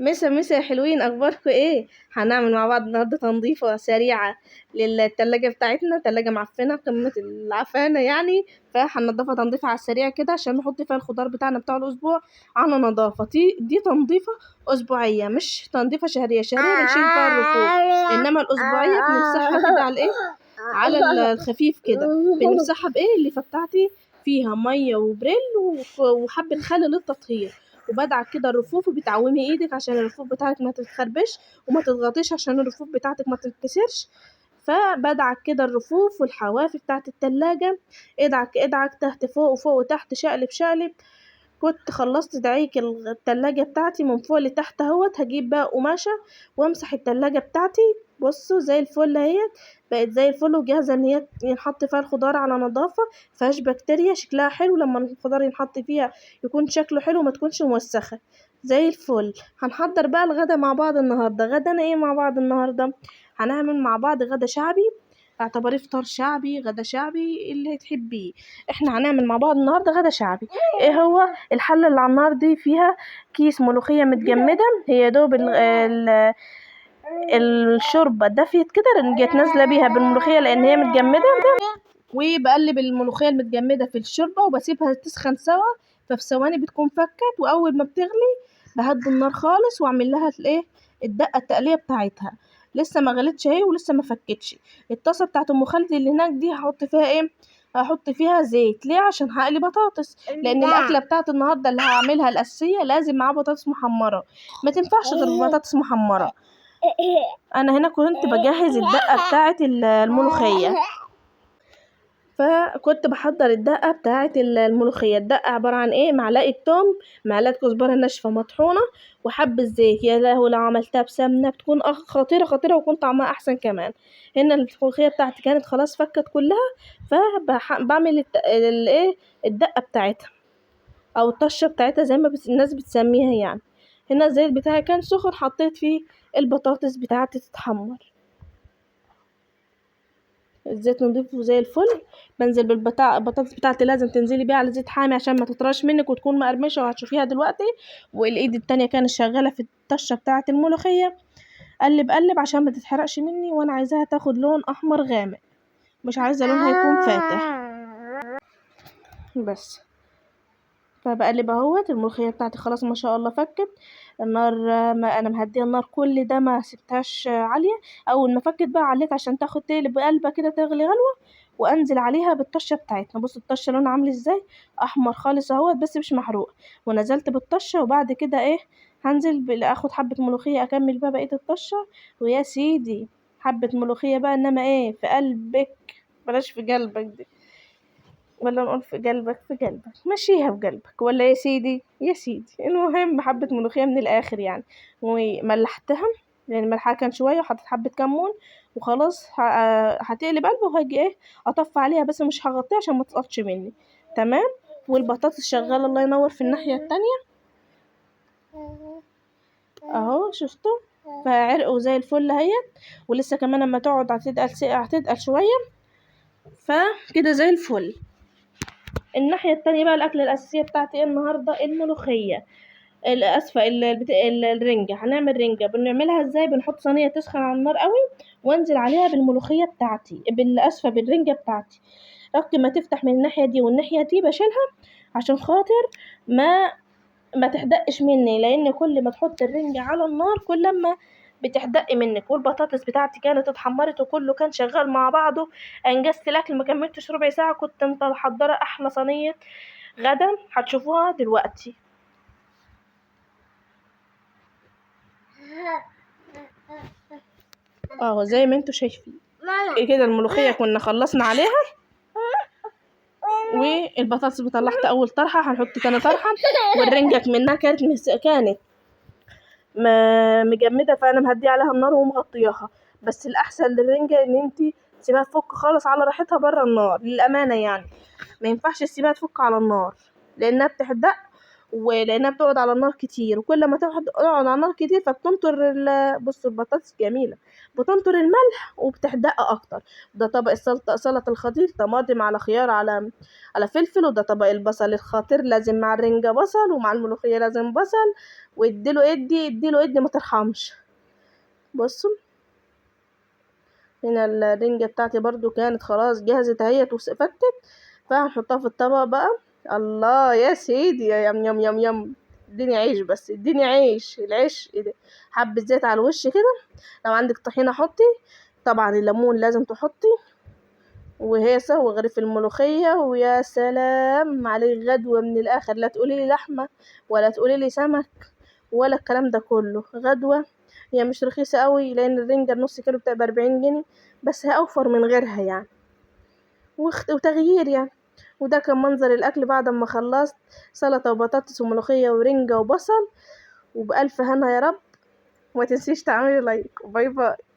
مسا مسا يا حلوين، اخباركم ايه؟ هنعمل مع بعض النهارده تنظيفه سريعة للتلاجة بتاعتنا. تلاجة معفنه قمة العفانه يعني، فهننضفها تنظيفه على السريع كده عشان نحط فيها الخضار بتاعنا بتاع الاسبوع على نظافة. دي تنظيفه اسبوعية مش تنظيفه شهرية. شهرية بنشيل فيها الرفوف، انما الاسبوعية بنمسحها كده على الايه، على الخفيف كده. بنمسحها بايه؟ الليفه بتاعتي فيها مية وبريل وحبه خل للتطهير، وبدعك كده الرفوف، وبتعومي ايدك عشان الرفوف بتاعتك ما تتخربش وما تضغطيش عشان الرفوف بتاعتك ما تتكسرش. فبدعك كده الرفوف والحواف بتاعت التلاجة، ادعك ادعك تحت فوق وفوق وتحت، شقلب شقلب. كنت خلصت دعيك التلاجة بتاعتي من فوق لتحت اهوت. هجيب بقى قماشة وامسح التلاجة بتاعتي. بصوا زي الفل اهيت، بقت زي الفل وجاهزة ان هي ينحط فيها الخضار على نظافة، مفيهاش بكتيريا، شكلها حلو. لما الخضار ينحط فيها يكون شكله حلو وما تكونش موسخة، زي الفل. هنحضر بقى الغدا مع بعض النهاردة. غدانا ايه مع بعض النهاردة؟ هنعمل مع بعض غدا شعبي، اعتبريه فطار شعبي، غدا شعبي، اللي تحبيه. احنا هنعمل مع بعض النهارده غدا شعبي. ايه هو؟ الحلة اللي على النار دي فيها كيس ملوخية متجمده، هي دوب الشوربة دفيت كده جت نازله بيها بالملوخيه لان هي متجمده، وبقلب الملوخية المتجمده في الشوربة وبسيبها تسخن سوا، ففي ثواني بتكون فكت. واول ما بتغلي بهدي النار خالص واعمل لها الايه، الدقة التقليه بتاعتها. لسه ما غلتش اهي ولسه ما فكتش. الطاسه بتاعت ام خالد اللي هناك دي هحط فيها ايه؟ هحط فيها زيت. ليه؟ عشان هقلي بطاطس، لان الاكلة بتاعت النهارده اللي هعملها الاساسية لازم معاها بطاطس محمرة، ما تنفعش غير بطاطس محمرة. انا هنا كنت بجهز الدقة بتاعت الملوخية، فكنت بحضر الدقة بتاعت الملوخية. الدقة عبارة عن ايه؟ معلقه توم، معلقه كزبره ناشفة مطحونه، وحبه زيت. يا لهوي لو عملتها بسمنه بتكون خطيرة خطيرة، ويكون طعمها احسن كمان. هنا الملوخية بتاعتي كانت خلاص فكت كلها، فبعمل الايه، الدقة بتاعتها او الطشه بتاعتها زي ما الناس بتسميها يعني. هنا الزيت بتاعي كان سخن، حطيت فيه البطاطس بتاعتي تتحمر. الزيت نضيفه زي الفل. بنزل بالبتاع البطاطس بتاعتي لازم تنزلي بيها على زيت حامي عشان ما تطرش منك وتكون مقرمشه، وهتشوفيها دلوقتي. والايد التانية كانت شغالة في الطشه بتاعه الملوخية، قلب قلب عشان ما تتحرقش مني، وانا عايزاها تاخد لون احمر غامق، مش عايزه لونها يكون فاتح بس. فبقلب اهوت. الملوخية بتاعتي خلاص ما شاء الله فكت النار، ما انا مهديه النار كل ده ما سبتهاش عالية. اول ما فكت بقى عليت عشان تاخد تقلب قلبه كده، تغلي غلوه، وانزل عليها بالطشه بتاعتنا. بصوا الطشه لونها عامل ازاي، احمر خالص اهوت بس مش محروق. ونزلت بالطشه، وبعد كده ايه، هنزل اخد حبه ملوخية اكمل بقى بقية الطشه. ويا سيدي حبه ملوخية بقى، انما ايه، في قلبك، بلاش في قلبك دي، ولا نقول في قلبك، في قلبك مشيها في قلبك، ولا يا سيدي يا سيدي. المهم حبة ملوخية من الآخر يعني، وملحتها لأن ملحها كان شوية، وحطيت حبة كمون وخلاص. هتقلب قلبه وهاجي ايه، اطفي عليها بس مش هغطيها عشان ما تسقطش مني. تمام. والبطاطس شغالة الله ينور في الناحية التانية اهو، شفتوا؟ فعرقوا زي الفل اهيت، ولسه كمان لما تقعد هتتقل شوية، فكده زي الفل. الناحية التانية بقى الأكلة الأساسية بتاعتي ايه النهاردة؟ الملوخية، اسفة، الرنجة. هنعمل رنجة. بنعملها ازاي؟ بنحط صينية تسخن على النار قوي، وانزل عليها بالملوخية بتاعتي، بالاسفة بالرنجة بتاعتي. رغم ما تفتح من الناحية دي والناحية دي بشيلها عشان خاطر ما تحدقش مني، لان كل ما تحط الرنجة على النار كل ما بتحدق منك. والبطاطس بتاعتي كانت اتحمرت وكله كان شغال مع بعضه. انجزت الاكل ما كملتش ربع ساعة، كنت محضرة احلى صينية غدا هتشوفوها دلوقتي اهو زي ما انتوا شايفين كده. الملوخية كنا خلصنا عليها، والبطاطس طلعت اول طرحه، هنحط تاني طرحه. والرنجه منها كانت مجمده، فانا مهديه عليها النار ومغطياها. بس الاحسن للرنجه ان انتي تسيبها تفك خالص على راحتها بره النار، للامانة يعني ما ينفعش تسيبها تفك على النار لانها بتحدق ولانها بتقعد على النار كتير، وكل ما تقعد على النار كتير فبتنطر بصوا البطاطس جميلة، بتنطر الملح وبتحدق اكتر. ده طبق السلطة، سلطة الخطير، طماطم على خيار على فلفل. وده طبق البصل الخطير، لازم مع الرنجه بصل، ومع الملوخية لازم بصل، واديله ادي اديله ادي ما ترحمش. بصوا هنا الرنجة بتاعتي برضو كانت خلاص جهزت اهيت وفتت، فهنحطها في الطبق بقى. الله يا سيدي، يا يم يم يم يم، اديني عيش بس، اديني عيش. العيش ايه ده، حبة زيت على الوش كده، لو عندك طحينة حطي، طبعا الليمون لازم تحطي، وهيصة وغريف الملوخية، ويا سلام عليه غدوة من الآخر. لا تقولي لي لحمة ولا تقولي لي سمك ولا الكلام ده كله، غدوة. هي مش رخيصة قوي لأن الرنجة النص كيلو بتبقى ب40 جنيه، بس هي أوفر من غيرها يعني، وتغيير يعني. وده كان منظر الأكل بعد ما خلصت، سلطة وبطاطس وملوخية ورنجة وبصل، وبألف هنا يا رب. وما تنسيش تعملي like. bye bye.